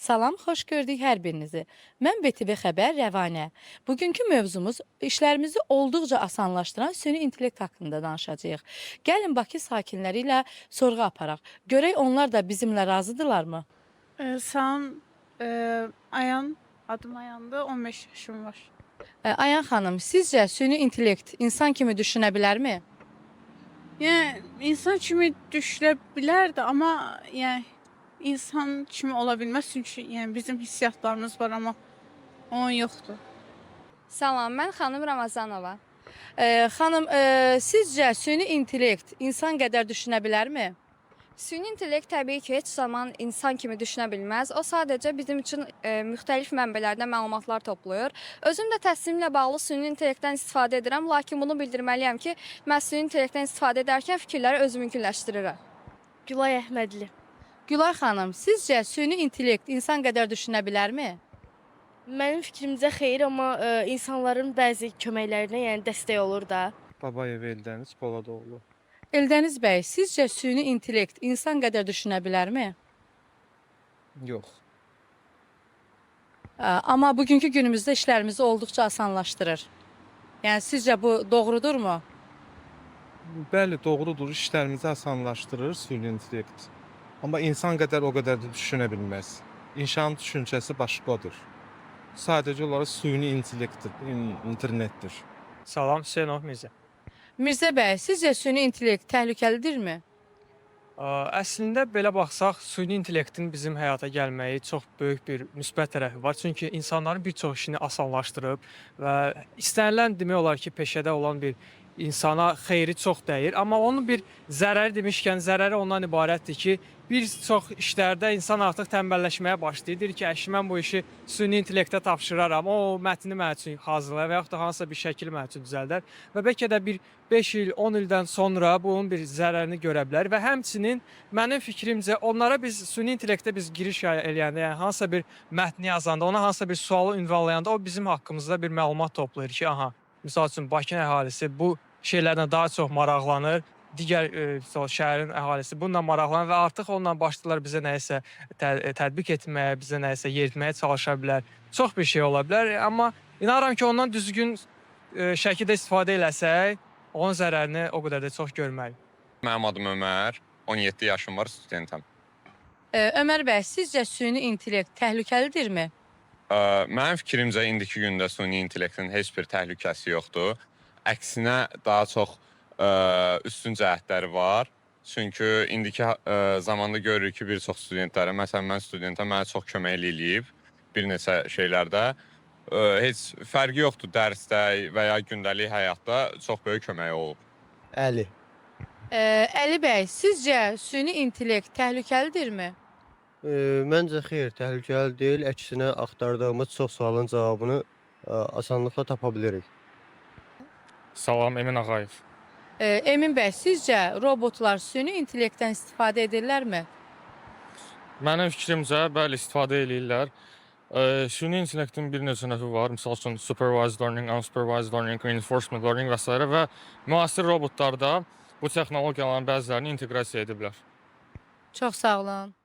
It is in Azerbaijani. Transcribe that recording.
Salam, xoş gördük hər birinizi. Mən BTV Xəbər Rəvanə. Bugünkü mövzumuz işlərimizi olduqca asanlaşdıran süni intellekt haqqında danışacağıq. Gəlin Bakı sakinləri ilə sorğu aparaq. Görək onlar da bizimlə razıdırlarmı? Salam, Ayan, adım Ayandır, 15 yaşım var. Ayan xanım, sizcə süni intellekt insan kimi düşünə bilərmi? Yəni insan kimi düşünə bilərdi, amma yəni insan kimi ola bilməz, çünki yəni bizim hissiyatlarımız var, amma onun yoxdur. Salam, mən xanım Ramazanova. Xanım, sizcə süni intellekt insan qədər düşünə bilərmi? Süni intellekt təbii ki, heç zaman insan kimi düşünə bilməz. O sadəcə bizim üçün müxtəlif mənbələrdən məlumatlar toplayır. Özüm də təhsilimlə bağlı süni intellektdən istifadə edirəm, lakin bunu bildirməliyəm ki, mən süni intellektdən istifadə edərkən fikirləri özümünkiləşdirirəm. Gülay Əhmədli. Gülay xanım, sizcə süni intellekt insan qədər düşünə bilərmi? Mənim fikrimcə xeyir, amma insanların bəzi köməklərinə, yəni dəstək olur da. Babayev Eldəniz Poladoğlu. Eldəniz bəy, sizcə süni intellekt insan qədər düşünə bilərmi? Yox. Amma bugünkü günümüzdə işlərimizi olduqca asanlaşdırır. Yəni sizcə bu doğrudurmu? Bəli, doğrudur. İşlərimizi asanlaşdırır süni intellekt. Amma insan qədər o qədər də düşünə bilməz. İnsan düşüncəsi başqadır. Sadəcə olaraq süni intellektdir, internetdir. Salam, Hüseynov Mirzə. Mirzə bəy, sizcə süni intellekt təhlükəlidirmi? Əslində belə baxsaq, süni intellektin bizim həyata gəlməyi çox böyük bir müsbət tərəfi var. Çünki insanların bir çox işini asanlaşdırıb və istənilən demək olar ki, peşədə olan bir insana xeyri çox dəyir. Amma onun bir zərəri demişkən, zərəri ondan ibarətdir ki, bir çox işlərdə insan artıq tənbəlləşməyə başlayır. Deyir ki, əşi, mən bu işi süni intellektə tapşıraram. O mətni mənim üçün hazırlayar və yaxud da hansısa bir şəkil mənim üçün düzəldər və bəlkə də bir 5 il, 10 ildən sonra bunun bir zərərini görə bilər və həmçinin mənim fikrimcə onlara biz süni intellektə biz giriş eləyəndə, yəni hansısa bir mətni yazanda, ona hansısa bir sualı ünvanlayanda o bizim haqqımızda bir məlumat toplayır ki, aha, misal üçün Bakının əhalisi bu şeylərlə daha çox maraqlanır. Digər misal şəhərin əhalisi bununla maraqlanır və artıq onunla başlayırlar bizə nəyisə tətbiq etməyə, bizə nəyisə yeritməyə çalışa bilər. Çox bir şey ola bilər, amma inanıram ki, ondan düzgün şəkildə istifadə eləsək, onun zərərini o qədər də çox görmərik. Mənim adım Ömər, 17 yaşım var, studentəm. Ömər bəy, sizcə süni intellekt təhlükəlidirmi? Mənim fikrimcə indiki gündə süni intellektin heç bir təhlükəsi yoxdur. Əksinə daha çox üstün cəhətləri var. Çünki indiki zamanda görürük ki, bir çox studentlərə, məsələn mən studentəm, mənə çox köməklik eləyib bir neçə şeylərdə. Heç fərqi yoxdur dərsdə və ya gündəlik həyatda çox böyük köməyi olub. Əli. Əli bəy, sizcə süni intellekt təhlükəlidirmi? Məncə xeyr, təhlükəli deyil. Əksinə axtardığımız çox sualın cavabını asanlıqla tapa bilirik. Salam, Emin Ağayev. Emin bəy, sizcə robotlar süni intellektdən istifadə edirlərmi? Mənim fikrimcə, bəli, istifadə eləyirlər. Süni intellektin bir neçə növü var. Misal üçün supervised learning, unsupervised learning, reinforcement learning və s. və müasir robotlarda bu texnologiyaların bəzilərini inteqrasiya ediblər. Çox sağ olun.